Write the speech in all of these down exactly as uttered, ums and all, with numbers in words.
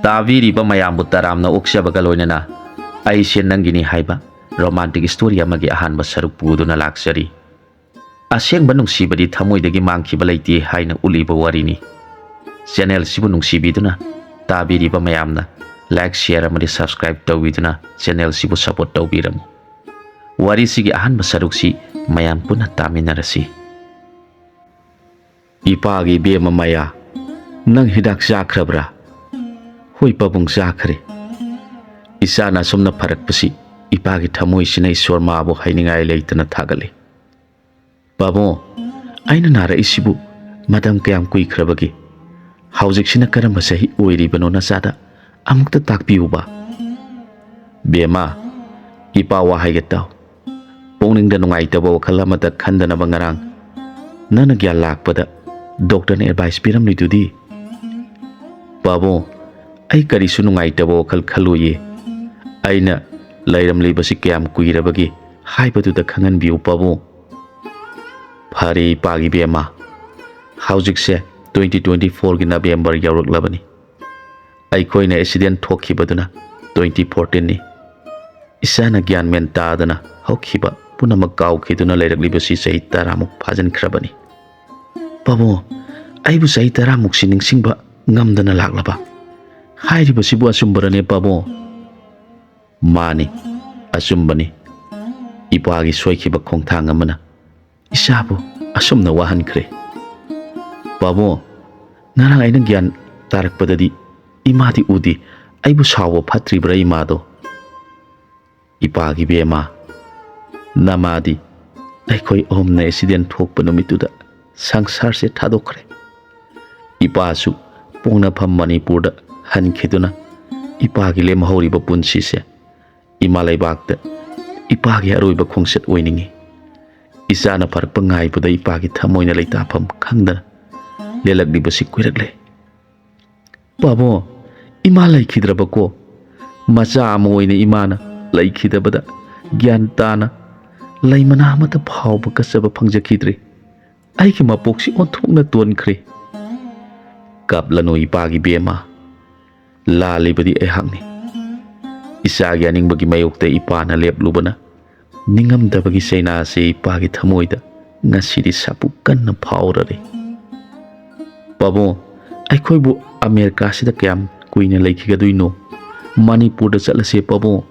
ꯇꯥꯕꯤꯔꯤꯕ ꯃꯌꯥꯝꯕꯨ ꯇꯔꯥꯝꯅ ꯑꯣꯛꯆꯕꯒ ꯂꯣꯏꯅꯅ ꯑꯩꯁꯦ ꯅꯪꯒꯤꯅꯤ ꯍꯥꯏꯕ ꯔꯣꯃꯥꯟꯇꯤꯛ ꯁ꯭ꯇꯣꯔꯤ ꯑꯃꯒꯤ ꯑꯍꯥꯟꯕ ꯁꯔꯨꯛ ꯄꯨꯗꯨꯅ ꯂꯥꯛꯆꯔꯤ꯫ ꯑꯁꯦꯡꯕ ꯅꯨꯡꯁꯤꯕꯗꯤ ꯊꯃꯣꯏꯗꯒꯤ ꯃꯥꯡꯈꯤꯕ ꯂꯩꯇꯦ ꯍꯥꯏꯅ ꯎꯠꯂꯤꯕ ꯋꯥꯔꯤꯅꯤ꯫ ꯆꯦꯅꯦꯜꯁꯤꯕꯨ ꯅꯨꯡꯁꯤꯕꯤꯗꯨꯅ ꯇꯥꯕꯤꯔꯤꯕ ꯃꯌꯥꯝꯅ ꯂꯥꯏꯛ, ꯁꯤꯌꯔ ꯑꯃꯗꯤ ꯁꯕꯁꯀ꯭ꯔꯥꯏꯕ ꯇꯧꯕꯤꯗꯨꯅ ꯆꯦꯅꯦꯜꯁꯤꯕꯨ ꯁꯄꯣꯔꯠ ꯇꯧꯕꯤꯔꯝꯃꯨ꯫ ꯋꯥꯔꯤꯁꯤꯒꯤ ꯑꯍꯥꯟꯕ ꯁꯔꯨꯛꯁꯤ ꯃꯌꯥꯝ ꯄꯨꯟꯅ ꯇꯥꯃꯤꯟꯅꯔꯁꯤ꯫ ꯏꯄꯥꯒꯤ ꯏꯕꯦꯝꯃ ꯃꯌꯥ, ꯅꯪ ꯍꯤꯗꯥꯛ ꯆꯥꯈ꯭ꯔꯕ꯭ꯔꯥ? ꯍꯣꯏ ꯄꯥꯕꯨꯡ, ꯆꯥꯈ꯭ꯔꯦ꯫ ꯏꯆꯥꯅ ꯑꯁꯨꯝꯅ ꯐꯔꯛꯄꯁꯤ ꯏꯄꯥꯒꯤ ꯊꯃꯣꯏꯁꯤꯅ ꯏꯁꯣꯔ ꯃꯥꯕꯨ ꯍꯥꯏꯅꯤꯡꯉꯥꯏ ꯂꯩꯇꯅ ꯊꯥꯒꯠꯂꯤ꯫ ꯄꯥꯕꯨꯡ, ꯑꯩꯅ ꯅꯥꯔꯛꯏꯁꯤꯕꯨ ꯃꯇꯝ ꯀꯌꯥꯝ ꯀꯨꯏꯈ꯭ꯔꯕꯒꯦ? ꯍꯧꯖꯤꯛꯁꯤꯅ ꯀꯔꯝꯕ ꯆꯍꯤ ꯑꯣꯏꯔꯤꯕꯅꯣ ꯅꯆꯥꯗ? ꯑꯃꯨꯛꯇ ꯇꯥꯛꯄꯤꯌꯨꯕ꯫ ꯕꯦꯝꯃ, ꯏꯄꯥ ꯋꯥ ꯍꯥꯏꯒꯦ ꯇꯥꯎ꯫ ꯄꯨꯛꯅꯤꯡꯗ ꯅꯨꯡꯉꯥꯏꯇꯕ ꯋꯥꯈꯜ ꯑꯃꯠꯇ ꯈꯟꯗꯅꯕ ꯉꯔꯥꯡ ꯅꯪꯅ ꯒ꯭ꯌꯥꯟ ꯂꯥꯛꯄꯗ ꯗꯣꯛꯇꯔꯅ ꯑꯦꯗꯚꯥꯏꯁ ꯄꯤꯔꯝꯂꯤꯗꯨꯗꯤ꯫ ꯄꯥꯕꯨꯡ, ꯑꯩ ꯀꯔꯤꯁꯨ ꯅꯨꯡꯉꯥꯏꯇꯕ ꯋꯥꯈꯜ ꯈꯜꯂꯣꯏꯌꯦ꯫ ꯑꯩꯅ ꯂꯩꯔꯝꯂꯤꯕꯁꯤ ꯀꯌꯥꯝ ꯀꯨꯏꯔꯕꯒꯦ ꯍꯥꯏꯕꯗꯨꯗ ꯈꯪꯍꯟꯕꯤꯌꯨ ꯄꯥꯕꯨꯡ꯫ ꯐꯔꯦ ꯏꯄꯥꯒꯤ ꯕꯦꯝꯃ, ꯍꯧꯖꯤꯛꯁꯦ ꯇ꯭ꯋꯦꯟꯇꯤ ꯇ꯭ꯋꯦꯟꯇꯤ ꯐꯣꯔꯒꯤ ꯅꯕꯦꯝꯕꯔ ꯌꯧꯔꯛꯂꯕꯅꯤ꯫ ꯑꯩꯈꯣꯏꯅ ꯑꯦꯛꯁꯤꯗꯦꯟ ꯊꯣꯛꯈꯤꯕꯗꯨꯅ ꯇ꯭ꯋꯦꯟꯇꯤ ꯐꯣꯔꯇꯤꯟꯅꯤ꯫ ꯏꯁꯥꯅ ꯒ꯭ꯌꯥꯟ ꯃꯦꯟ ꯇꯥꯗꯅ ꯍꯧꯈꯤꯕ ꯄꯨꯝꯅꯃꯛ ꯀꯥꯎꯈꯤꯗꯨꯅ ꯂꯩꯔꯛꯂꯤꯕꯁꯤ ꯆꯍꯤ ꯇꯔꯥꯃꯨꯛ ꯐꯥꯖꯤꯟꯈ꯭ꯔꯕꯅꯤ꯫ ꯄꯥꯕꯨꯡ, ꯑꯩꯕꯨ ꯆꯍꯤ ꯇꯔꯥꯃꯨꯛꯁꯤ ꯅꯤꯡꯁꯤꯡꯕ ꯉꯝꯗꯅ ꯂꯥꯛꯂꯕ? ꯍꯥꯏꯔꯤꯕꯁꯤꯕꯨ ꯑꯆꯨꯝꯕꯔꯅꯦ ꯄꯥꯕꯨꯡ? ꯃꯥꯅꯤ, ꯑꯆꯨꯝꯕꯅꯤ꯫ ꯏꯄꯥꯒꯤ ꯁꯣꯏꯈꯤꯕ ꯈꯣꯡꯊꯥꯡ ꯑꯃꯅ ꯏꯆꯥꯕꯨ ꯑꯁꯨꯝꯅ ꯋꯥꯍꯟꯈ꯭ꯔꯦ꯫ ꯄꯥꯕꯨꯡ, ꯉꯔꯥꯡ ꯑꯩꯅ ꯒ꯭ꯌꯥꯟ ꯇꯥꯔꯛꯄꯗꯗꯤ ꯏꯃꯥꯗꯤ ꯎꯗꯦ꯫ ꯑꯩꯕꯨ ꯁꯥꯎꯕ ꯐꯠꯇ꯭ꯔꯤꯕ꯭ꯔꯥ ꯏꯃꯥꯗꯣ? ꯏꯄꯥꯒꯤ ꯕꯦꯝꯃ, ꯅꯃꯥꯗꯤ ꯑꯩꯈꯣꯏ ꯑꯍꯨꯝꯅ ꯑꯦꯛꯁꯤꯗꯦꯟ ꯊꯣꯛꯄ ꯅꯨꯃꯤꯠꯇꯨꯗ ꯁꯪꯁꯥꯔꯁꯦ ꯊꯥꯗꯣꯛꯈ꯭ꯔꯦ꯫ ꯏꯄꯥꯁꯨ ꯄꯣꯛꯅꯐꯝ ꯃꯅꯤꯄꯨꯔꯗ ꯍꯟꯈꯤꯗꯨꯅ ꯏꯄꯥꯒꯤ ꯂꯦꯝꯍꯧꯔꯤꯕ ꯄꯨꯟꯁꯤꯁꯦ ꯏꯃꯥ ꯂꯩꯕꯥꯛꯇ ꯏꯄꯥꯒꯤ ꯑꯔꯣꯏꯕ ꯈꯣꯡꯆꯠ ꯑꯣꯏꯅꯤꯡꯏ꯫ ꯏꯆꯥꯅ ꯐꯔꯛꯄ ꯉꯥꯏꯕꯗ ꯏꯄꯥꯒꯤ ꯊꯃꯣꯏꯅ ꯂꯩꯇꯥꯐꯝ ꯈꯪꯗꯅ ꯂꯦꯜꯂꯛꯂꯤꯕꯁꯤ ꯀꯨꯏꯔꯛꯂꯦ꯫ ꯄꯥꯕꯨꯡ, ꯏꯃꯥ ꯂꯩꯈꯤꯗ꯭ꯔꯕꯀꯣ? ꯃꯆꯥ ꯑꯃ ꯑꯣꯏꯅ ꯏꯃꯥꯅ ꯂꯩꯈꯤꯗꯕꯗ ꯒ꯭ꯌꯥꯟ ꯇꯥꯅ ꯂꯩꯃꯅꯥ ꯑꯃꯠꯇ ꯐꯥꯎꯕ ꯀꯠꯆꯕ ꯐꯪꯖꯈꯤꯗ꯭ꯔꯦ꯫ ꯑꯩꯒꯤ ꯃꯄꯣꯛꯁꯤ ꯑꯣꯟꯊꯣꯛꯅ ꯇꯣꯟꯈ꯭ꯔꯦ꯫ ꯀꯞꯂꯅꯨ ꯏꯄꯥꯒꯤ ꯕꯦꯝꯃ꯫ ꯂꯥꯜꯂꯤꯕꯗꯤ ꯑꯩꯍꯥꯛꯅꯤ꯫ ꯏꯆꯥꯒꯤ ꯑꯅꯤꯡꯕꯒꯤ ꯃꯥꯌꯣꯛꯇ ꯏꯄꯥꯅ ꯂꯦꯞꯂꯨꯕꯅ ꯅꯤꯡꯉꯝꯗꯕꯒꯤ ꯆꯩꯅꯥꯁꯤ ꯏꯄꯥꯒꯤ ꯊꯃꯣꯏꯗ ꯉꯁꯤꯗꯤ ꯁꯥꯄꯨ ꯀꯟꯅ ꯐꯥꯎꯔꯔꯦ꯫ "ꯄꯥꯕꯨꯡ, ꯑꯩꯈꯣꯏꯕꯨ ꯑꯃꯦꯔꯤꯀꯥꯁꯤꯗ ꯀꯌꯥꯝ ꯀꯨꯏꯅ ꯂꯩꯈꯤꯒꯗꯣꯏꯅꯣ? ꯃꯅꯤꯄꯨꯔꯗ ꯆꯠꯂꯁꯦ ꯄꯥꯕꯨꯡ꯫"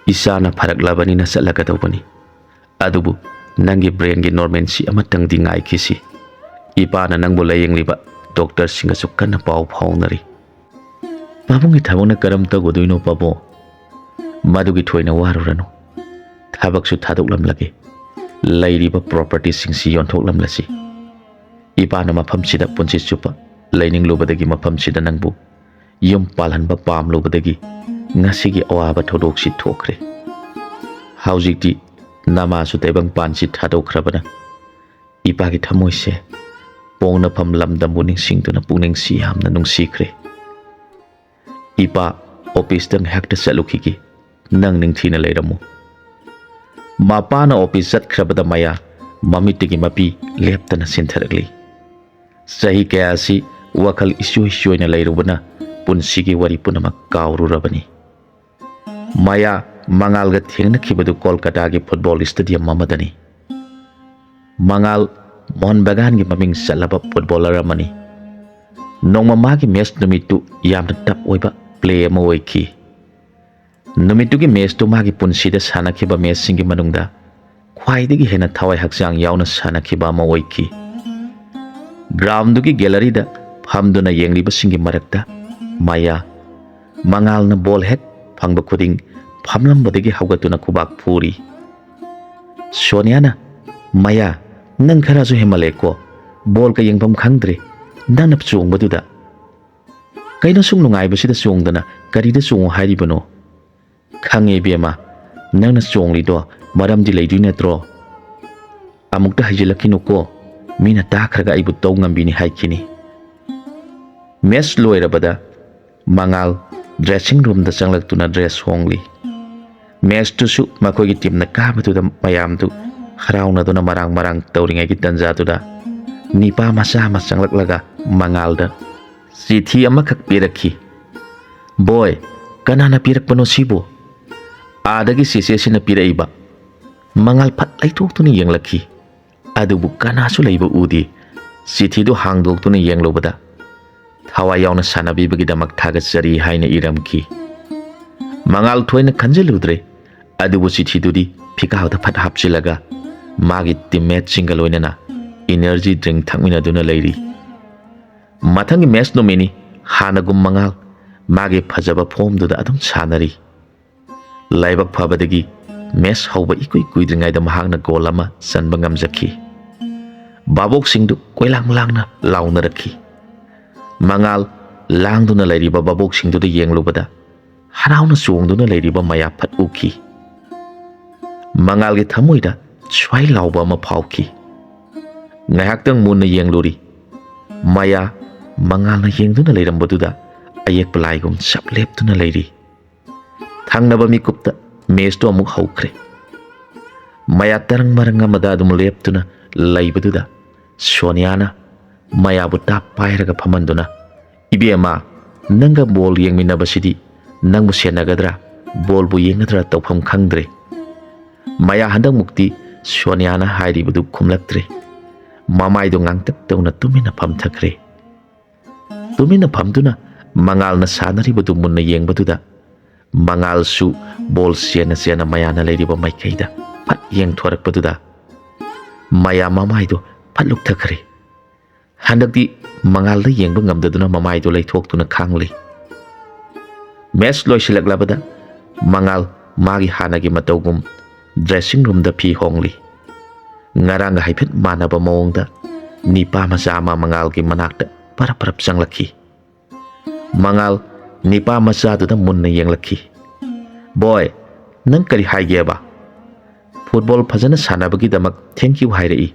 "ꯏꯆꯥꯅ ꯐꯔꯛꯂꯕꯅꯤꯅ ꯆꯠꯂꯒꯗꯧꯕꯅꯤ꯫ ꯑꯗꯨꯕꯨ ꯅꯪꯒꯤ ꯕ꯭ꯔꯦꯟꯒꯤ ꯅꯣꯔꯃꯦꯟꯁꯤ ꯑꯃꯇꯪꯗꯤ ꯉꯥꯏꯈꯤꯁꯤ꯫ ꯏꯄꯥꯅ ꯅꯪꯕꯨ ꯂꯥꯌꯦꯡꯂꯤꯕ ꯗꯣꯛꯇꯔꯁꯤꯡꯒꯁꯨ ꯀꯟꯅ ꯄꯥꯎ ꯐꯥꯎꯅꯔꯤ꯫" "ꯄꯥꯕꯨꯡꯒꯤ ꯊꯕꯛꯅ ꯀꯔꯝ ꯇꯧꯒꯗꯣꯏꯅꯣ ꯄꯥꯕꯨꯡ?" "ꯃꯗꯨꯒꯤ ꯊꯣꯏꯅ ꯋꯥꯔꯨꯔꯅꯨ꯫ ꯊꯕꯛꯁꯨ ꯊꯥꯗꯣꯛꯂꯝꯂꯒꯦ꯫ ꯂꯩꯔꯤꯕ ꯄ꯭ꯔꯣꯄꯔꯇꯤꯁꯤꯡꯁꯤ ꯌꯣꯟꯊꯣꯛꯂꯝꯂꯁꯤ꯫ ꯏꯄꯥꯅ ꯃꯐꯝꯁꯤꯗ ꯄꯨꯟꯁꯤ ꯆꯨꯞꯄ ꯂꯩꯅꯤꯡꯂꯨꯕꯗꯒꯤ ꯃꯐꯝꯁꯤꯗ ꯅꯪꯕꯨ ꯌꯨꯝ ꯄꯥꯜꯍꯟꯕ ꯄꯥꯝꯂꯨꯕꯗꯒꯤ ꯉꯁꯤꯒꯤ ꯑꯋꯥꯕ ꯊꯧꯗꯣꯛꯁꯤ ꯊꯣꯛꯈ꯭ꯔꯦ꯫ ꯍꯧꯖꯤꯛꯇꯤ ꯅꯃꯥꯁꯨ ꯇꯥꯏꯕꯪꯄꯥꯟꯁꯤ ꯊꯥꯗꯣꯛꯈ꯭ꯔꯕꯅ ꯏꯄꯥꯒꯤ ꯊꯃꯣꯏꯁꯦ ꯄꯣꯛꯅꯐꯝ ꯂꯝꯗꯝꯕꯨ ꯅꯤꯡꯁꯤꯡꯗꯨꯅ ꯄꯨꯛꯅꯤꯡꯁꯤ ꯌꯥꯝꯅ ꯅꯨꯡꯁꯤꯈ꯭ꯔꯦ꯫ ꯏꯄꯥ, ꯑꯣꯐꯤꯁꯇ ꯉꯥꯏꯍꯥꯛꯇ ꯆꯠꯂꯨꯈꯤꯒꯦ꯫ ꯅꯪ ꯅꯤꯡꯊꯤꯅ ꯂꯩꯔꯝꯃꯨ꯫" ꯃꯄꯥꯅ ꯑꯣꯐꯤꯁ ꯆꯠꯈ꯭ꯔꯕꯗ ꯃꯌꯥ ꯃꯃꯤꯠꯇꯒꯤ ꯃꯄꯤ ꯂꯦꯞꯇꯅ ꯆꯤꯟꯊꯔꯛꯂꯤ꯫ ꯆꯍꯤ ꯀꯌꯥꯁꯤ ꯋꯥꯈꯜ ꯏꯆꯣꯏ ꯆꯣꯏꯅ ꯂꯩꯔꯨꯕꯅ ꯄꯨꯟꯁꯤꯒꯤ ꯋꯥꯔꯤ ꯄꯨꯝꯅꯃꯛ ꯀꯥꯎꯔꯨꯔꯕꯅꯤ꯫ ꯃꯌꯥ ꯃꯉꯥꯜꯒ ꯊꯦꯡꯅꯈꯤꯕꯗꯨ ꯀꯣꯜꯀꯇꯥꯒꯤ ꯐꯨꯠꯕꯣꯜ ꯁ꯭ꯇꯦꯗꯤꯌꯝ ꯑꯃꯗꯅꯤ꯫ ꯃꯉꯥꯜ ꯃꯣꯍꯟ ꯕꯒꯥꯟꯒꯤ ꯃꯃꯤꯡ ꯆꯠꯂꯕ ꯐꯨꯠꯕꯣꯂꯔ ꯑꯃꯅꯤ꯫ ꯅꯣꯡꯃ ꯃꯥꯒꯤ ꯃꯦꯆ ꯅꯨꯃꯤꯠꯇꯨ ꯌꯥꯝꯅ ꯇꯞ ꯑꯣꯏꯕ ꯄ꯭ꯂꯦ ꯑꯃ ꯑꯣꯏꯈꯤ꯫ ꯅꯨꯃꯤꯠꯇꯨꯒꯤ ꯃꯦꯆꯇꯨ ꯃꯥꯒꯤ ꯄꯨꯟꯁꯤꯗ ꯁꯥꯟꯅꯈꯤꯕ ꯃꯦꯆꯁꯤꯡꯒꯤ ꯃꯅꯨꯡꯗ ꯈ꯭ꯋꯥꯏꯗꯒꯤ ꯍꯦꯟꯅ ꯊꯋꯥꯏ ꯍꯛꯆꯥꯡ ꯌꯥꯎꯅ ꯁꯥꯟꯅꯈꯤꯕ ꯑꯃ ꯑꯣꯏꯈꯤ꯫ ꯒ꯭ꯔꯥꯎꯟꯗꯨꯒꯤ ꯒꯦꯂꯔꯤꯗ ꯐꯝꯗꯨꯅ ꯌꯦꯡꯂꯤꯕꯁꯤꯡꯒꯤ ꯃꯔꯛꯇ ꯃꯌꯥ, ꯃꯉꯥꯜꯅ ꯕꯣꯜ ꯍꯦꯛ ꯐꯪꯕ ꯈꯨꯗꯤꯡ ꯐꯝꯂꯝꯕꯗꯒꯤ ꯍꯧꯒꯠꯇꯨꯅ ꯈꯨꯕꯥꯛ ꯐꯨꯔꯤ꯫ ꯁꯣꯅꯤꯌꯥꯅ, "ꯃꯌꯥ, ꯅꯪ ꯈꯔꯁꯨ ꯍꯦꯟꯃꯜꯂꯦꯀꯣ, ꯕꯣꯜꯒ ꯌꯦꯡꯐꯝ ꯈꯪꯗ꯭ꯔꯦ, ꯅꯪꯅ ꯆꯣꯡꯕꯗꯨꯗ꯫ ꯀꯩꯅꯣ ꯁꯨꯛ ꯅꯨꯡꯉꯥꯏꯕꯁꯤꯗ ꯆꯣꯡꯗꯅ ꯀꯔꯤꯗ ꯆꯣꯡꯉꯨ ꯍꯥꯏꯔꯤꯕꯅꯣ? ꯈꯪꯉꯦ ꯏꯕꯦꯝꯃ, ꯅꯪꯅ ꯆꯣꯡꯂꯤꯗꯣ ꯃꯔꯝꯗꯤ ꯂꯩꯗꯣꯏ ꯅꯠꯇ꯭ꯔꯣ? ꯑꯃꯨꯛꯇ ꯍꯩꯖꯤꯜꯂꯛꯈꯤꯅꯨꯀꯣ, ꯃꯤꯅ ꯇꯥꯈ꯭ꯔꯒ ꯑꯩꯕꯨ ꯇꯧ ꯉꯝꯕꯤꯅꯤ ꯍꯥꯏꯈꯤꯅꯤ꯫" ꯃꯦꯆ ꯂꯣꯏꯔꯕꯗ ꯃꯉꯥꯜ ꯗ꯭ꯔꯦꯁꯤꯡ ꯔꯨꯝꯗ ꯆꯪꯂꯛꯇꯨꯅ ꯗ꯭ꯔꯦꯁ ꯍꯣꯡꯂꯤ꯫ ꯃꯦꯆꯇꯨꯁꯨ ꯃꯈꯣꯏꯒꯤ ꯇꯤꯝꯅ ꯀꯥꯕꯗꯨꯗ ꯃꯌꯥꯝꯗꯨ ꯍꯔꯥꯎꯅꯗꯨꯅ ꯃꯔꯥꯡ ꯃꯔꯥꯡ ꯇꯧꯔꯤꯉꯩꯒꯤ ꯇꯟꯖꯥꯗꯨꯗ ꯅꯤꯄꯥ ꯃꯆꯥ ꯑꯃ ꯆꯪꯂꯛꯂꯒ ꯃꯉꯥꯜꯗ ꯆꯤꯊꯤ ꯑꯃꯈꯛ ꯄꯤꯔꯛꯈꯤ꯫ "ꯕꯣꯏ, ꯀꯅꯥꯅ ꯄꯤꯔꯛꯄꯅꯣ ꯁꯤꯕꯨ?" ꯑꯥꯗꯒꯤ ꯆꯦꯆꯦꯁꯤꯅ ꯄꯤꯔꯛꯏꯕ꯫ ꯃꯉꯥꯜ ꯐꯠ ꯂꯩꯊꯣꯛꯇꯨꯅ ꯌꯦꯡꯂꯛꯈꯤ꯫ ꯑꯗꯨꯕꯨ ꯀꯅꯥꯁꯨ ꯂꯩꯕ ꯎꯗꯦ꯫ ꯆꯤꯊꯤꯗꯨ ꯍꯥꯡꯗꯣꯛꯇꯨꯅ ꯌꯦꯡꯂꯨꯕꯗ, "ꯊꯋꯥꯏ ꯌꯥꯎꯅ ꯁꯥꯟꯅꯕꯤꯕꯒꯤꯗꯃꯛ ꯊꯥꯒꯠꯆꯔꯤ" ꯍꯥꯏꯅ ꯏꯔꯝꯈꯤ꯫ ꯃꯉꯥꯜ ꯊꯣꯏꯅ ꯈꯟꯖꯤꯜꯂꯨꯗ꯭ꯔꯦ꯫ ꯑꯗꯨꯕꯨ ꯆꯤꯊꯤꯗꯨꯗꯤ ꯐꯤꯀꯥꯎꯗ ꯐꯠ ꯍꯥꯞꯆꯤꯜꯂꯒ ꯃꯥꯒꯤ teammateꯁꯤꯡꯒ ꯂꯣꯏꯅꯅ energy drink ꯊꯛꯃꯤꯟꯅꯗꯨꯅ ꯂꯩꯔꯤ꯫ ꯃꯊꯪꯒꯤ match ꯅꯨꯃꯤꯠꯅꯤ꯫ ꯍꯥꯟꯅꯒꯨꯝ ꯃꯉꯥꯜ ꯃꯥꯒꯤ ꯐꯖꯕ formꯗꯨꯗ ꯑꯗꯨꯝ ꯁꯥꯟꯅꯔꯤ꯫ ꯂꯥꯏꯕꯛ ꯐꯕꯗꯒꯤ match ꯍꯧꯕ ꯏꯀꯨꯏ ꯀꯨꯏꯗ꯭ꯔꯤꯉꯩꯗ ꯃꯍꯥꯛꯅ goal ꯑꯃ ꯆꯟꯕ ꯉꯝꯖꯈꯤ꯫ ꯚꯥꯕꯣꯛꯁꯤꯡꯗꯨ ꯀꯣꯏꯂꯥꯡ ꯂꯥꯡꯅ ꯂꯥꯎꯅꯔꯛꯈꯤ꯫ ꯃꯉꯥꯜ ꯂꯥꯡꯗꯨꯅ ꯂꯩꯔꯤꯕ ꯚꯥꯕꯣꯛꯁꯤꯡꯗꯨꯗ ꯌꯦꯡꯂꯨꯕꯗ, ꯍꯔꯥꯎꯅ ꯆꯣꯡꯗꯨꯅ ꯂꯩꯔꯤꯕ ꯃꯌꯥ ꯐꯠ ꯎꯈꯤ꯫ ꯃꯉꯥꯜꯒꯤ ꯊꯃꯣꯏꯗ ꯁ꯭ꯋꯥꯏ ꯂꯥꯎꯕ ꯑꯃ ꯐꯥꯎꯈꯤ꯫ ꯉꯥꯏꯍꯥꯛꯇꯪ ꯃꯨꯟꯅ ꯌꯦꯡꯂꯨꯔꯤ꯫ ꯃꯌꯥ ꯃꯉꯥꯜꯅ ꯌꯦꯡꯗꯨꯅ ꯂꯩꯔꯝꯕꯗꯨꯗ ꯑꯌꯦꯛꯄ ꯂꯥꯏꯒꯨꯝ ꯆꯞ ꯂꯦꯞꯇꯨꯅ ꯂꯩꯔꯤ꯫ ꯊꯪꯅꯕ ꯃꯤꯀꯨꯞꯇ matchꯇꯨ ꯑꯃꯨꯛ ꯍꯧꯈ꯭ꯔꯦ꯫ ꯃꯌꯥ ꯇꯔꯪ ꯃꯔꯪ ꯑꯃꯗ ꯑꯗꯨꯝ ꯂꯦꯞꯇꯨꯅ ꯂꯩꯕꯗꯨꯗ ꯁꯣꯅꯤꯌꯥꯅ ꯃꯌꯥꯕꯨ ꯇꯥꯞ ꯄꯥꯏꯔꯒ ꯐꯝꯍꯟꯗꯨꯅ, "ꯏꯕꯦꯝꯃ, ꯅꯪꯒ ball ꯌꯦꯡꯃꯤꯟꯅꯕꯁꯤꯗꯤ ꯅꯪꯕꯨ ꯁꯦꯟꯅꯒꯗ꯭ꯔꯥ, ballꯕꯨ ꯌꯦꯡꯒꯗ꯭ꯔꯥ ꯇꯧꯐꯝ ꯈꯪꯗ꯭ꯔꯦ꯫" ꯃꯌꯥ ꯍꯟꯗꯛꯃꯨꯛꯇꯤ ꯁꯣꯅꯤꯌꯥꯅ ꯍꯥꯏꯔꯤꯕꯗꯨ ꯈꯨꯝꯂꯛꯇ꯭ꯔꯦ꯫ ꯃꯃꯥꯏꯗꯨ ꯉꯥꯡꯇꯛ ꯇꯧꯅ ꯇꯨꯃꯤꯟꯅ ꯐꯝꯊꯈ꯭ꯔꯦ꯫ ꯇꯨꯃꯤꯟꯅ ꯐꯝꯗꯨꯅ ꯃꯉꯥꯜꯅ ꯁꯥꯟꯅꯔꯤꯕꯗꯨ ꯃꯨꯟꯅ ꯌꯦꯡꯕꯗꯨꯗ, ꯃꯉꯥꯜꯁꯨ ball ꯆꯦꯟꯅ ꯆꯦꯟꯅ ꯃꯌꯥꯅ ꯂꯩꯔꯤꯕ ꯃꯥꯏꯀꯩꯗ ꯐꯠ ꯌꯦꯡꯊꯣꯔꯛꯄꯗꯨꯗ, ꯃꯌꯥ ꯃꯃꯥꯏꯗꯨ ꯐꯠ ꯂꯨꯞꯊꯈ꯭ꯔꯦ꯫ ꯍꯟꯗꯛꯇꯤ ꯃꯉꯥꯜꯗ ꯌꯦꯡꯕ ꯉꯝꯗꯗꯨꯅ ꯃꯃꯥꯏꯗꯨ ꯂꯩꯊꯣꯛꯇꯨꯅ ꯈꯥꯡꯂꯤ꯫ Match ꯂꯣꯏꯁꯤꯜꯂꯛꯂꯕꯗ ꯃꯉꯥꯜ ꯃꯥꯒꯤ ꯍꯥꯟꯅꯒꯤ ꯃꯇꯧꯒꯨꯝ dressing roomꯗ ꯐꯤ ꯍꯣꯡꯂꯤ꯫ ꯉꯔꯥꯡꯒ ꯍꯥꯏꯐꯦꯠ ꯃꯥꯟꯅꯕ ꯃꯑꯣꯡꯗ ꯅꯤꯄꯥ ꯃꯆꯥ ꯑꯃ ꯃꯉꯥꯜꯒꯤ ꯃꯅꯥꯛꯇ ꯄꯔꯞ ꯄꯔꯞ ꯆꯪꯂꯛꯈꯤ꯫ ꯃꯉꯥꯜ ꯅꯤꯄꯥ ꯃꯆꯥꯗꯨꯗ ꯃꯨꯟꯅ ꯌꯦꯡꯂꯛꯈꯤ꯫ "ꯕꯣꯏ, ꯅꯪ ꯀꯔꯤ ꯍꯥꯏꯒꯦꯕ? Football ꯐꯖꯅ ꯁꯥꯟꯅꯕꯒꯤꯗꯃꯛ thank you ꯍꯥꯏꯔꯛꯏ꯫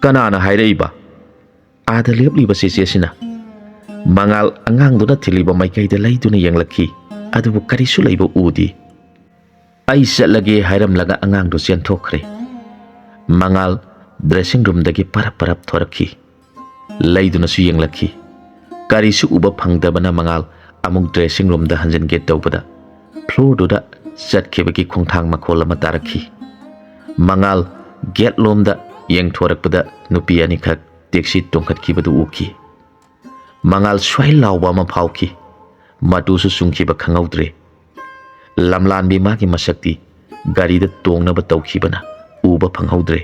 ꯀꯅꯥꯅ ꯍꯥꯏꯔꯛꯏꯕ?" ꯑꯥꯗ ꯂꯦꯞꯂꯤꯕ ꯆꯦꯆꯦꯁꯤꯅ꯫ ꯃꯉꯥꯜ ꯑꯉꯥꯡꯗꯨꯅ ꯊꯤꯜꯂꯤꯕ ꯃꯥꯏꯀꯩꯗ ꯂꯩꯗꯨꯅ ꯌꯦꯡꯂꯛꯈꯤ, ꯑꯗꯨꯕꯨ ꯀꯔꯤꯁꯨ ꯂꯩꯕ ꯎꯗꯦ꯫ "ꯑꯩ ꯆꯠꯂꯒꯦ" ꯍꯥꯏꯔꯝꯂꯒ ꯑꯉꯥꯡꯗꯨ ꯆꯦꯟꯊꯣꯛꯈ꯭ꯔꯦ꯫ ꯃꯉꯥꯜ dressing roomꯗꯒꯤ ꯄꯔꯞ ꯄꯔꯞ ꯊꯣꯔꯛꯈꯤ꯫ ꯂꯩꯗꯨꯅꯁꯨ ꯌꯦꯡꯂꯛꯈꯤ꯫ ꯀꯔꯤꯁꯨ ꯎꯕ ꯐꯪꯗꯕꯅ ꯃꯉꯥꯜ ꯑꯃꯨꯛ dressing roomꯗ ꯍꯟꯖꯤꯟꯒꯦ ꯇꯧꯕꯗ floorꯗꯨꯗ ꯆꯠꯈꯤꯕꯒꯤ ꯈꯣꯡꯊꯥꯡ ꯃꯈꯣꯜ ꯑꯃ ꯇꯥꯔꯛꯈꯤ꯫ ꯃꯉꯥꯜ gate ꯂꯣꯝꯗ ꯌꯦꯡꯊꯣꯔꯛꯄꯗ ꯅꯨꯄꯤ ꯑꯅꯤꯈꯛ taxi ꯇꯣꯡꯈꯠꯈꯤꯕꯗꯨ ꯎꯈꯤ꯫ ꯃꯉꯥꯜ ꯁ꯭ꯋꯥꯏ ꯂꯥꯎꯕ ꯑꯃ ꯐꯥꯎꯈꯤ꯫ ꯃꯇꯨꯁꯨ ꯆꯨꯡꯈꯤꯕ ꯈꯪꯍꯧꯗ꯭ꯔꯦ꯫ ꯂꯝꯂꯥꯟꯕꯤ ꯃꯥꯒꯤ ꯃꯁꯛꯇꯤ ꯒꯥꯔꯤꯗ ꯇꯣꯡꯅꯕ ꯇꯧꯈꯤꯕꯅ ꯎꯕ ꯐꯪꯍꯧꯗ꯭ꯔꯦ꯫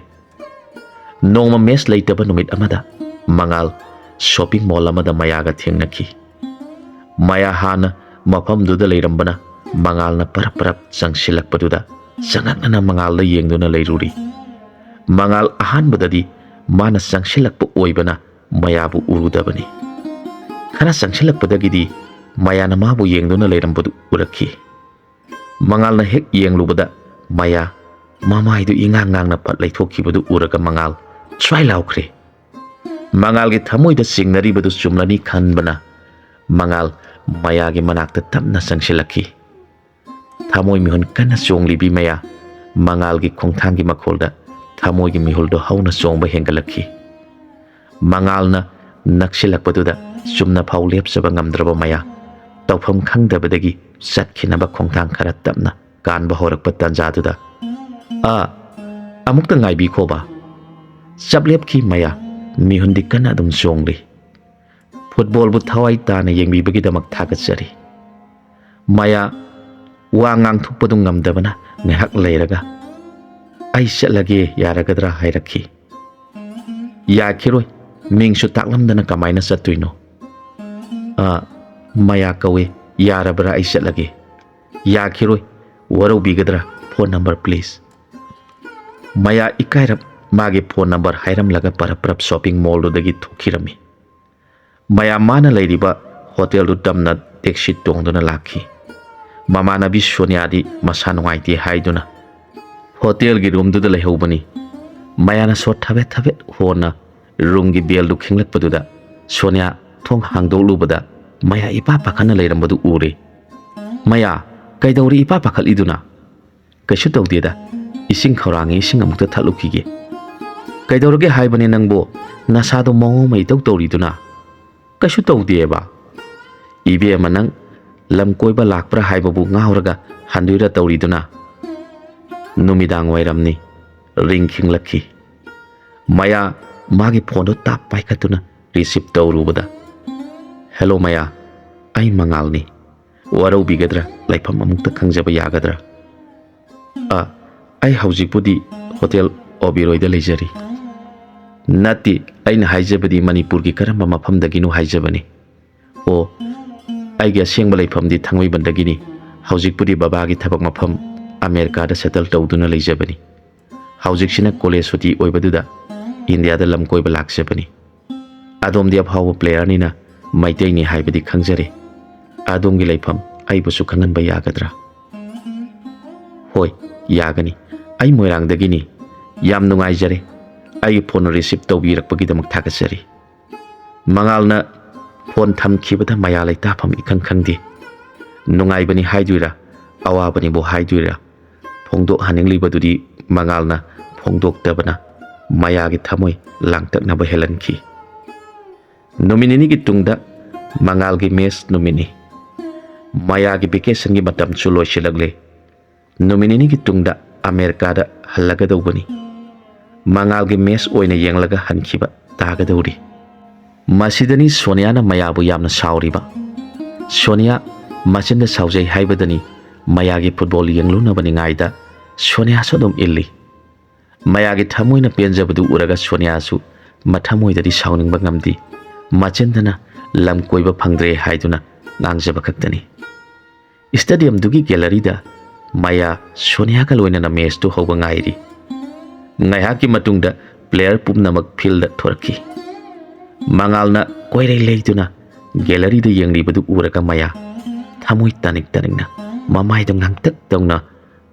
ꯅꯣꯡꯃ mess ꯂꯩꯇꯕ ꯅꯨꯃꯤꯠ ꯑꯃꯗ ꯃꯉꯥꯜ shopping mall ꯑꯃꯗ ꯃꯌꯥꯒ ꯊꯦꯡꯅꯈꯤ꯫ ꯃꯌꯥ ꯍꯥꯟꯅ ꯃꯐꯝꯗꯨꯗ ꯂꯩꯔꯝꯕꯅ ꯃꯉꯥꯜꯅ ꯄꯔꯞ ꯄꯔꯞ ꯆꯪꯁꯤꯜꯂꯛꯄꯗꯨꯗ ꯆꯉꯛꯅꯅ ꯃꯉꯥꯜꯗ ꯌꯦꯡꯗꯨꯅ ꯂꯩꯔꯨꯔꯤ꯫ ꯃꯉꯥꯜ ꯑꯍꯥꯟꯕꯗꯗꯤ ꯃꯥꯅ ꯆꯪꯁꯤꯜꯂꯛꯄ ꯑꯣꯏꯕꯅ ꯃꯌꯥꯕꯨ ꯎꯔꯨꯗꯕꯅꯤ꯫ ꯈꯔ ꯆꯪꯁꯤꯜꯂꯛꯄꯗꯒꯤꯗꯤ ꯃꯌꯥꯅ ꯃꯥꯕꯨ ꯌꯦꯡꯗꯨꯅ ꯂꯩꯔꯝꯕꯗꯨ ꯎꯔꯛꯈꯤ꯫ ꯃꯉꯥꯜꯅ ꯍꯦꯛ ꯌꯦꯡꯂꯨꯕꯗ ꯃꯌꯥ ꯃꯃꯥꯏꯗꯨ ꯏꯉꯥꯡ ꯉꯥꯡꯅ ꯄꯠ ꯂꯩꯊꯣꯛꯈꯤꯕꯗꯨ ꯎꯔꯒ ꯃꯉꯥꯜ ꯁ꯭ꯋꯥꯏ ꯂꯥꯎꯈ꯭ꯔꯦ꯫ ꯃꯉꯥꯜꯒꯤ ꯊꯃꯣꯏꯗ ꯆꯤꯡꯅꯔꯤꯕꯗꯨ ꯆꯨꯝꯂꯅꯤ ꯈꯟꯕꯅ ꯃꯉꯥꯜ ꯃꯌꯥꯒꯤ ꯃꯅꯥꯛꯇ ꯇꯞꯅ ꯆꯪꯁꯤꯜꯂꯛꯈꯤ꯫ ꯊꯃꯣꯏ ꯃꯤꯍꯨꯟ ꯀꯟꯅ ꯆꯣꯡꯂꯤꯕꯤ ꯃꯌꯥ ꯃꯉꯥꯜꯒꯤ ꯈꯣꯡꯊꯥꯡꯒꯤ ꯃꯈꯣꯜꯗ ꯊꯃꯣꯏꯒꯤ ꯃꯤꯍꯨꯜꯗꯨ ꯍꯧꯅ ꯆꯣꯡꯕ ꯍꯦꯟꯒꯠꯂꯛꯈꯤ꯫ ꯃꯉꯥꯜꯅ ꯅꯛꯁꯤꯜꯂꯛꯄꯗꯨꯗ ꯆꯨꯝꯅ ꯐꯥꯎ ꯂꯦꯞꯆꯕ ꯉꯝꯗ꯭ꯔꯕ ꯃꯌꯥ ꯇꯧꯐꯝ ꯈꯪꯗꯕꯗꯒꯤ ꯆꯠꯈꯤꯅꯕ ꯈꯣꯡꯊꯥꯡ ꯈꯔ ꯇꯞꯅ ꯀꯥꯟꯕ ꯍꯧꯔꯛꯄ ꯇꯥꯟꯖꯥꯗꯨꯗ, "ꯑꯥ, ꯑꯃꯨꯛꯇ ꯉꯥꯏꯕꯤꯈꯣꯕ꯫" ꯆꯞ ꯂꯦꯞꯈꯤ ꯃꯌꯥ꯫ ꯃꯤꯍꯨꯟꯗꯤ ꯀꯟꯅ ꯑꯗꯨꯝ ꯆꯣꯡꯂꯤ꯫ "Footballꯕꯨ ꯊꯋꯥꯏ ꯇꯥꯅ ꯌꯦꯡꯕꯤꯕꯒꯤꯗꯃꯛ ꯊꯥꯒꯠꯆꯔꯤ꯫" ꯃꯌꯥ ꯋꯥ ꯉꯥꯡꯊꯣꯛꯄꯗꯨ ꯉꯝꯗꯕꯅ ꯉꯥꯏꯍꯥꯛ ꯂꯩꯔꯒ, "ꯑꯩ ꯆꯠꯂꯒꯦ, ꯌꯥꯔꯒꯗ꯭ꯔꯥ?" ꯍꯥꯏꯔꯛꯈꯤ꯫ "ꯌꯥꯈꯤꯔꯣꯏ, ꯃꯤꯡꯁꯨ ꯇꯥꯛꯂꯝꯗꯅ ꯀꯃꯥꯏꯅ ꯆꯠꯇꯣꯏꯅꯣ?" "ꯑ, ꯃꯌꯥ ꯀꯧꯏ, ꯌꯥꯔꯕ꯭ꯔꯥ ꯑꯩ ꯆꯠꯂꯒꯦ?" "ꯌꯥꯈꯤꯔꯣꯏ, ꯋꯥꯔꯧꯕꯤꯒꯗ꯭ꯔꯥ? Phone number please꯫" ꯃꯌꯥ ꯏꯀꯥꯏꯔꯞ ꯃꯥꯒꯤ phone number ꯍꯥꯏꯔꯝꯂꯒ ꯄꯔꯞ ꯄꯔꯞ shopping mallꯗꯨꯗꯒꯤ ꯊꯣꯛꯈꯤꯔꯝꯃꯤ꯫ ꯃꯌꯥꯝ ꯃꯥꯅ ꯂꯩꯔꯤꯕ hotelꯗꯨ ꯇꯝꯅ taxi ꯇꯣꯡꯗꯨꯅ ꯂꯥꯛꯈꯤ꯫ ꯃꯃꯥꯟꯅꯕꯤ ꯁꯣꯅꯤꯌꯥꯗꯤ ꯃꯁꯥ ꯅꯨꯡꯉꯥꯏꯇꯦ ꯍꯥꯏꯗꯨꯅ hotelꯒꯤ roomꯗꯨꯗ ꯂꯩꯍꯧꯕꯅꯤ꯫ ꯃꯌꯥꯅ ꯁꯣꯠ ꯊꯕꯦꯠ ꯊꯕꯦꯠ ꯍꯣꯟꯅ roomꯒꯤ bellꯗꯨ ꯈꯤꯡꯂꯛꯄꯗꯨꯗ ꯁꯣꯅꯤꯌꯥ ꯊꯣꯡ ꯍꯥꯡꯗꯣꯛꯂꯨꯕꯗ ꯃꯌꯥ ꯏꯄꯥ ꯄꯥꯈꯠꯅ ꯂꯩꯔꯝꯕꯗꯨ ꯎꯔꯦ꯫ "ꯃꯌꯥ, ꯀꯩꯗꯧꯔꯦ ꯏꯄꯥ ꯄꯥꯈꯠꯂꯤꯗꯨꯅ?" "ꯀꯩꯁꯨ ꯇꯧꯗꯦꯗ, ꯏꯁꯤꯡ ꯈꯧꯔꯥꯡꯉꯤ, ꯏꯁꯤꯡ ꯑꯃꯨꯛꯇ ꯊꯛꯂꯨꯈꯤꯒꯦ꯫" "ꯀꯩꯗꯧꯔꯒꯦ ꯍꯥꯏꯕꯅꯦ ꯅꯪꯕꯨ? ꯅꯁꯥꯗꯣ ꯃꯑꯣꯡ ꯑꯃ ꯏꯇꯧ ꯇꯧꯔꯤꯗꯨꯅ?" "ꯀꯩꯁꯨ ꯇꯧꯗꯦꯕ꯫" "ꯏꯕꯦꯝꯃ, ꯅꯪ ꯂꯝ ꯀꯣꯏꯕ ꯂꯥꯛꯄ꯭ꯔꯥ ꯍꯥꯏꯕꯕꯨ ꯉꯥꯎꯔꯒ ꯍꯟꯗꯣꯏꯔꯥ ꯇꯧꯔꯤꯗꯨꯅ?" ꯅꯨꯃꯤꯗꯥꯡ ꯋꯥꯏꯔꯝꯅꯤ꯫ ꯔꯤꯡ ꯈꯤꯡꯂꯛꯈꯤ꯫ ꯃꯌꯥ ꯃꯥꯒꯤ ꯐꯣꯟꯗꯨ ꯇꯥꯞ ꯄꯥꯏꯈꯠꯇꯨꯅ ꯔꯤꯁꯤꯞ ꯇꯧꯔꯨꯕꯗ, "ꯍꯦꯂꯣ ꯃꯌꯥ, ꯑꯩ ꯃꯉꯥꯜꯅꯤ꯫ ꯋꯥꯔꯧꯕꯤꯒꯗ꯭ꯔꯥ? ꯂꯩꯐꯝ ꯑꯃꯨꯛꯇ ꯈꯪꯖꯕ ꯌꯥꯒꯗ꯭ꯔꯥ?" "ꯑ, ꯑꯩ ꯍꯧꯖꯤꯛꯄꯨꯗꯤ ꯍꯣꯇꯦꯜ ꯑꯣꯕꯤꯔꯣꯏꯗ ꯂꯩꯖꯔꯤ꯫" "ꯅꯠꯇꯦ, ꯑꯩꯅ ꯍꯥꯏꯖꯕꯗꯤ ꯃꯅꯤꯄꯨꯔꯒꯤ ꯀꯔꯝꯕ ꯃꯐꯝꯗꯒꯤꯅꯣ ꯍꯥꯏꯖꯕꯅꯤ꯫" "ꯑꯣ, ꯑꯩꯒꯤ ꯑꯁꯦꯡꯕ ꯂꯩꯐꯝꯗꯤ ꯊꯥꯡꯃꯩꯕꯟꯗꯒꯤꯅꯤ꯫ ꯍꯧꯖꯤꯛꯄꯨꯗꯤ ꯕꯕꯥꯒꯤ ꯊꯕꯛ ꯃꯐꯝ ꯑꯃꯦꯔꯤꯀꯥꯗ ꯁꯦꯇꯜ ꯇꯧꯗꯨꯅ ꯂꯩꯖꯕꯅꯤ꯫ ꯍꯧꯖꯤꯛꯁꯤꯅ ꯀꯣꯂꯦꯖ ꯁꯨꯇꯤ ꯑꯣꯏꯕꯗꯨꯗ ꯏꯟꯗꯤꯌꯥꯗ ꯂꯝ ꯀꯣꯏꯕ ꯂꯥꯛꯆꯕꯅꯤ꯫ ꯑꯗꯣꯝꯗꯤ ꯑꯐꯥꯎꯕ ꯄ꯭ꯂꯦꯌꯔꯅꯤꯅ ꯃꯩꯇꯩꯅꯤ ꯍꯥꯏꯕꯗꯤ ꯈꯪꯖꯔꯦ꯫ ꯑꯗꯣꯝꯒꯤ ꯂꯩꯐꯝ ꯑꯩꯕꯨꯁꯨ ꯈꯪꯍꯟꯕ ꯌꯥꯒꯗ꯭ꯔꯥ?" "ꯍꯣꯏ, ꯌꯥꯒꯅꯤ꯫ ꯑꯩ ꯃꯣꯏꯔꯥꯡꯗꯒꯤꯅꯤ꯫ ꯌꯥꯝ ꯅꯨꯡꯉꯥꯏꯖꯔꯦ꯫ ꯑꯩꯒꯤ ꯐꯣꯟ ꯔꯤꯁꯤꯞ ꯇꯧꯕꯤꯔꯛꯄꯒꯤꯗꯃꯛ ꯊꯥꯒꯠꯆꯔꯤ꯫" ꯃꯉꯥꯜꯅ ꯐꯣꯟ ꯊꯝꯈꯤꯕꯗ ꯃꯌꯥ ꯂꯩꯇꯥꯐꯝ ꯏꯈꯪ ꯈꯪꯗꯦ꯫ ꯅꯨꯡꯉꯥꯏꯕꯅꯤ ꯍꯥꯏꯗꯣꯏꯔꯥ, ꯑꯋꯥꯕꯅꯤꯕꯨ ꯍꯥꯏꯗꯣꯏꯔꯥ, ꯐꯣꯡꯗꯣꯛꯍꯟꯅꯤꯡꯂꯤꯕꯗꯨꯗꯤ ꯃꯉꯥꯜꯅ ꯐꯣꯡꯗꯣꯛꯇꯕꯅ ꯃꯌꯥꯒꯤ ꯊꯃꯣꯏ ꯂꯥꯡꯇꯛꯅꯕ ꯍꯦꯜꯍꯟꯈꯤ꯫ ꯅꯨꯃꯤꯠ ꯅꯤꯅꯤꯒꯤ ꯇꯨꯡꯗ ꯃꯉꯥꯜꯒꯤ ꯃꯦꯁ ꯅꯨꯃꯤꯠꯅꯤ꯫ ꯃꯌꯥꯒꯤ ꯚꯦꯀꯦꯁꯟꯒꯤ ꯃꯇꯝꯁꯨ ꯂꯣꯏꯁꯤꯜꯂꯛꯂꯦ꯫ ꯅꯨꯃꯤꯠ ꯅꯤꯅꯤꯒꯤ ꯇꯨꯡꯗ ꯑꯃꯦꯔꯤꯀꯥꯗ ꯍꯜꯂꯒꯗꯧꯕꯅꯤ꯫ ꯃꯉꯥꯜꯒꯤ ꯃꯦꯁ ꯑꯣꯏꯅ ꯌꯦꯡꯂꯒ ꯍꯟꯈꯤꯕ ꯇꯥꯒꯗꯧꯔꯤ꯫ ꯃꯁꯤꯗꯅꯤ ꯁꯣꯅꯤꯌꯥꯅ ꯃꯌꯥꯕꯨ ꯌꯥꯝꯅ ꯁꯥꯎꯔꯤꯕ꯫ ꯁꯣꯅꯤꯌꯥ ꯃꯆꯤꯟꯗ ꯁꯥꯎꯖꯩ ꯍꯥꯏꯕꯗꯅꯤ ꯃꯌꯥꯒꯤ ꯐꯨꯠꯕꯣꯜ ꯌꯦꯡꯂꯨꯅꯕ ꯅꯤꯡꯉꯥꯏꯗ ꯁꯣꯅꯤꯌꯥꯁꯨ ꯑꯗꯨꯝ ꯏꯜꯂꯤ꯫ ꯃꯌꯥꯒꯤ ꯊꯃꯣꯏꯅ ꯄꯦꯟꯖꯕꯗꯨ ꯎꯔꯒ ꯁꯣꯅꯤꯌꯥꯁꯨ ꯃꯊꯃꯣꯏꯗꯗꯤ ꯁꯥꯎꯅꯤꯡꯕ ꯉꯝꯗꯦ꯫ ꯃꯆꯤꯟꯗꯅ "ꯂꯝ ꯀꯣꯏꯕ ꯐꯪꯗ꯭ꯔꯦ" ꯍꯥꯏꯗꯨꯅ ꯉꯥꯡꯖꯕ ꯈꯛꯇꯅꯤ꯫ ꯁ꯭ꯇꯦꯗꯤꯌꯝꯗꯨꯒꯤ ꯒꯦꯂꯔꯤꯗ ꯃꯌꯥ ꯁꯣꯅꯤꯌꯥꯒ ꯂꯣꯏꯅꯅ ꯃꯦꯁꯇꯨ ꯍꯧꯕ ꯉꯥꯏꯔꯤ꯫ ꯉꯥꯏꯍꯥꯛꯀꯤ ꯃꯇꯨꯡꯗ ꯄ꯭ꯂꯦꯌꯔ ꯄꯨꯝꯅꯃꯛ ꯐꯤꯜꯗ ꯊꯣꯔꯛꯈꯤ꯫ ꯃꯉꯥꯜꯅ ꯀꯣꯏꯔꯩ ꯂꯩꯗꯨꯅ ꯒꯦꯂꯔꯤꯗ ꯌꯦꯡꯂꯤꯕꯗꯨ ꯎꯔꯒ ꯃꯌꯥ ꯊꯃꯣꯏ ꯇꯥꯅꯤꯡ ꯇꯥꯅꯤꯡꯅ ꯃꯃꯥꯏꯗ ꯉꯥꯡꯇꯛ ꯇꯧꯅ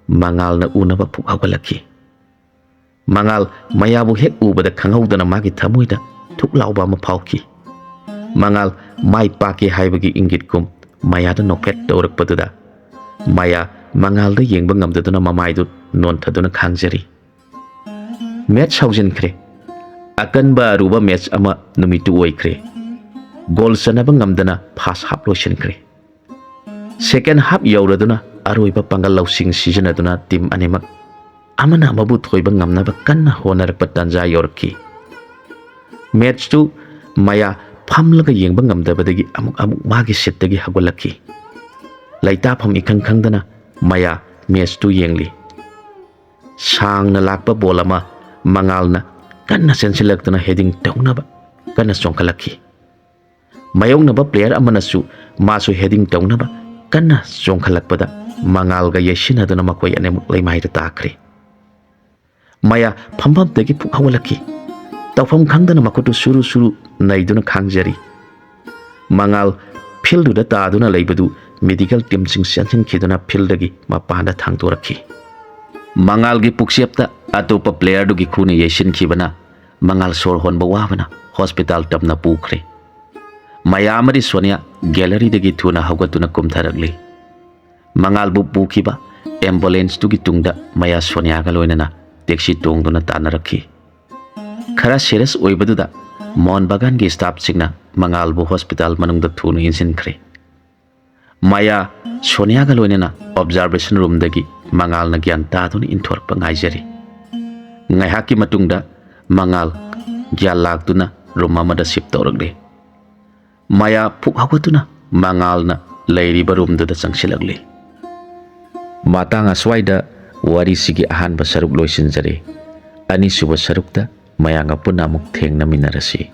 ꯃꯉꯥꯜꯅ ꯎꯅꯕ ꯄꯨꯛ ꯍꯧꯒꯠꯂꯛꯈꯤ꯫ ꯃꯉꯥꯜ ꯃꯌꯥꯕꯨ ꯍꯦꯛ ꯎꯕꯗ ꯈꯪꯍꯧꯗꯅ ꯃꯥꯒꯤ ꯊꯃꯣꯏꯗ ꯊꯨꯛ ꯂꯥꯎꯕ ꯑꯃ ꯐꯥꯎꯈꯤ꯫ ꯃꯉꯥꯜ ꯃꯥꯏ ꯄꯥꯛꯀꯦ ꯍꯥꯏꯕꯒꯤ ꯏꯪꯒꯤꯠꯀꯨꯝ ꯃꯌꯥꯗ ꯅꯣꯛꯐꯦꯠ ꯇꯧꯔꯛꯄꯗꯨꯗ ꯃꯌꯥ ꯃꯉꯥꯜꯗ ꯌꯦꯡꯕ ꯉꯝꯗꯗꯨꯅ ꯃꯃꯥꯏꯗꯨ ꯅꯣꯟꯊꯗꯨꯅ ꯈꯥꯡꯖꯔꯤ꯫ ꯃꯦꯠꯁ ꯍꯧꯖꯤꯟꯈ꯭ꯔꯦ꯫ ꯑꯀꯟꯕ ꯑꯔꯨꯕ ꯃꯦꯠꯁ ꯑꯃ ꯅꯨꯃꯤꯠꯇꯨ ꯑꯣꯏꯈ꯭ꯔꯦ꯫ ꯒꯣꯜ ꯆꯟꯅꯕ ꯉꯝꯗꯅ ꯐꯥꯔꯁ ꯍꯥꯞ ꯂꯣꯏꯁꯤꯟꯈ꯭ꯔꯦ꯫ ꯁꯦꯀꯦꯟ ꯍꯥꯞ ꯌꯧꯔꯗꯨꯅ ꯑꯔꯣꯏꯕ ꯄꯥꯡꯒꯜ ꯂꯧꯁꯤꯡ ꯁꯤꯖꯤꯟꯅꯗꯨꯅ ꯇꯤꯝ ꯑꯅꯤꯃꯛ ꯑꯃꯅ ꯑꯃꯕꯨ ꯊꯣꯏꯕ ꯉꯝꯅꯕ ꯀꯟꯅ ꯍꯣꯠꯅꯔꯛꯄ ꯇꯥꯟꯖꯥ ꯌꯧꯔꯛꯈꯤ꯫ ꯃꯦꯠꯁꯇꯨ ꯃꯌꯥ ꯐꯝꯂꯒ ꯌꯦꯡꯕ ꯉꯝꯗꯕꯗꯒꯤ ꯑꯃꯨꯛ ꯑꯃꯨꯛ ꯃꯥꯒꯤ ꯁꯤꯠꯇꯒꯤ ꯍꯧꯒꯠꯂꯛꯈꯤ꯫ ꯂꯩꯇꯥꯐꯝ ꯏꯈꯪ ꯈꯪꯗꯅ ꯃꯌꯥ ꯃꯦꯠꯁꯇꯨ ꯌꯦꯡꯂꯤ꯫ ꯁꯥꯡꯅ ꯂꯥꯛꯄ ꯕꯣꯜ ꯑꯃ ꯃꯉꯥꯜꯅ ꯀꯟꯅ ꯆꯦꯟꯁꯤꯜꯂꯛꯇꯨꯅ ꯍꯦꯗꯤꯡ ꯇꯧꯅꯕ ꯀꯟꯅ ꯆꯣꯡꯈꯠꯂꯛꯈꯤ꯫ ꯃꯥꯌꯣꯛꯅꯕ ꯄ꯭ꯂꯦꯌꯔ ꯑꯃꯅꯁꯨ ꯃꯥꯁꯨ ꯍꯦꯗꯤꯡ ꯇꯧꯅꯕ ꯀꯟꯅ ꯆꯣꯡꯈꯠꯂꯛꯄꯗ ꯃꯉꯥꯜꯒ ꯌꯩꯁꯤꯟꯅꯗꯨꯅ ꯃꯈꯣꯏ ꯑꯅꯤꯃꯛ ꯂꯩꯃꯥꯏꯗ ꯇꯥꯈ꯭ꯔꯦ꯫ ꯃꯌꯥ ꯐꯝꯐꯝꯗꯒꯤ ꯐꯨꯛ ꯍꯧꯒꯠꯂꯛꯈꯤ꯫ ꯇꯧꯐꯝ ꯈꯪꯗꯅ ꯃꯈꯨꯠꯇꯨ ꯁꯨꯔꯨ ꯁꯨꯔꯨ ꯅꯩꯗꯨꯅ ꯈꯥꯡꯖꯔꯤ꯫ ꯃꯉꯥꯜ ꯐꯤꯜꯗꯨꯗ ꯇꯥꯗꯨꯅ ꯂꯩꯕꯗꯨ ꯃꯦꯗꯤꯀꯦꯜ ꯇꯤꯝꯁꯤꯡ ꯆꯦꯟꯁꯤꯟꯈꯤꯗꯨꯅ ꯐꯤꯜꯗꯒꯤ ꯃꯄꯥꯟꯗ ꯊꯥꯡꯗꯣꯔꯛꯈꯤ꯫ ꯃꯉꯥꯜꯒꯤ ꯄꯨꯛꯆꯦꯞꯇ ꯑꯇꯣꯞꯄ ꯄ꯭ꯂꯦꯌꯔꯗꯨꯒꯤ ꯈꯨꯅ ꯌꯩꯁꯤꯟꯈꯤꯕꯅ ꯃꯉꯥꯜ ꯁꯣꯔ ꯍꯣꯟꯕ ꯋꯥꯕꯅ ꯍꯣꯁꯄꯤꯇꯥꯜ ꯇꯝꯅ ꯄꯨꯈ꯭ꯔꯦ꯫ ꯃꯌꯥ ꯑꯃꯗꯤ ꯁꯣꯅꯤꯌꯥ ꯒꯦꯂꯔꯤꯗꯒꯤ ꯊꯨꯅ ꯍꯧꯒꯠꯇꯨꯅ ꯀꯨꯝꯊꯔꯛꯂꯤ꯫ ꯃꯉꯥꯜꯕꯨ ꯄꯨꯈꯤꯕ ꯑꯦꯝꯕꯨꯂꯦꯟꯁꯇꯨꯒꯤ ꯇꯨꯡꯗ ꯃꯌꯥ ꯁꯣꯅꯤꯌꯥꯒ ꯂꯣꯏꯅꯅ ꯇꯦꯛꯁꯤ ꯇꯣꯡꯗꯨꯅ ꯇꯥꯟꯅꯔꯛꯈꯤ꯫ ꯈꯔ ꯁꯤꯔꯤꯌꯁ ꯑꯣꯏꯕꯗꯨꯗ ꯃꯣꯍꯟ ꯕꯒꯥꯟꯒꯤ ꯁ꯭ꯇꯥꯐꯁꯤꯡꯅ ꯃꯉꯥꯜꯕꯨ ꯍꯣꯁꯄꯤꯇꯥꯜ ꯃꯅꯨꯡꯗ ꯊꯨꯅ ꯏꯟꯁꯤꯟꯈ꯭ꯔꯦ꯫ ꯃꯌꯥ ꯁꯣꯅꯤꯌꯥꯒ ꯂꯣꯏꯅꯅ ꯑꯣꯕꯖꯥꯔꯕꯦꯁꯟ ꯔꯨꯝꯗꯒꯤ ꯃꯉꯥꯜꯅ ꯒ꯭ꯌꯥꯟ ꯇꯥꯗꯨꯅ ꯏꯟꯊꯣꯔꯛꯄ ꯉꯥꯏꯖꯔꯤ꯫ ꯉꯥꯏꯍꯥꯛꯀꯤ ꯃꯇꯨꯡꯗ ꯃꯉꯥꯜ ꯒ꯭ꯌꯥꯟ ꯂꯥꯛꯇꯨꯅ ꯔꯨꯝ ꯑꯃꯗ ꯁꯤꯞ ꯇꯧꯔꯛꯂꯦ꯫ ꯃꯌꯥ ꯐꯨꯛ ꯍꯧꯒꯠꯇꯨꯅ ꯃꯉꯥꯜꯅ ꯂꯩꯔꯤꯕ ꯔꯨꯝꯗꯨꯗ ꯆꯪꯁꯤꯜꯂꯛꯂꯤ꯫ ꯃꯇꯥꯡ ꯑꯁ꯭ꯋꯥꯏꯗ ꯋꯥꯔꯤꯁꯤꯒꯤ ꯑꯍꯥꯟꯕ ꯁꯔꯨꯛ ꯂꯣꯏꯁꯤꯟꯖꯔꯦ꯫ ꯑꯅꯤꯁꯨꯕ ꯁꯔꯨꯛꯇ ꯃꯌꯥꯝꯒ ꯄꯨꯟꯅ ꯑꯃꯨꯛ ꯊꯦꯡꯅꯃꯤꯟꯅꯔꯁꯤ꯫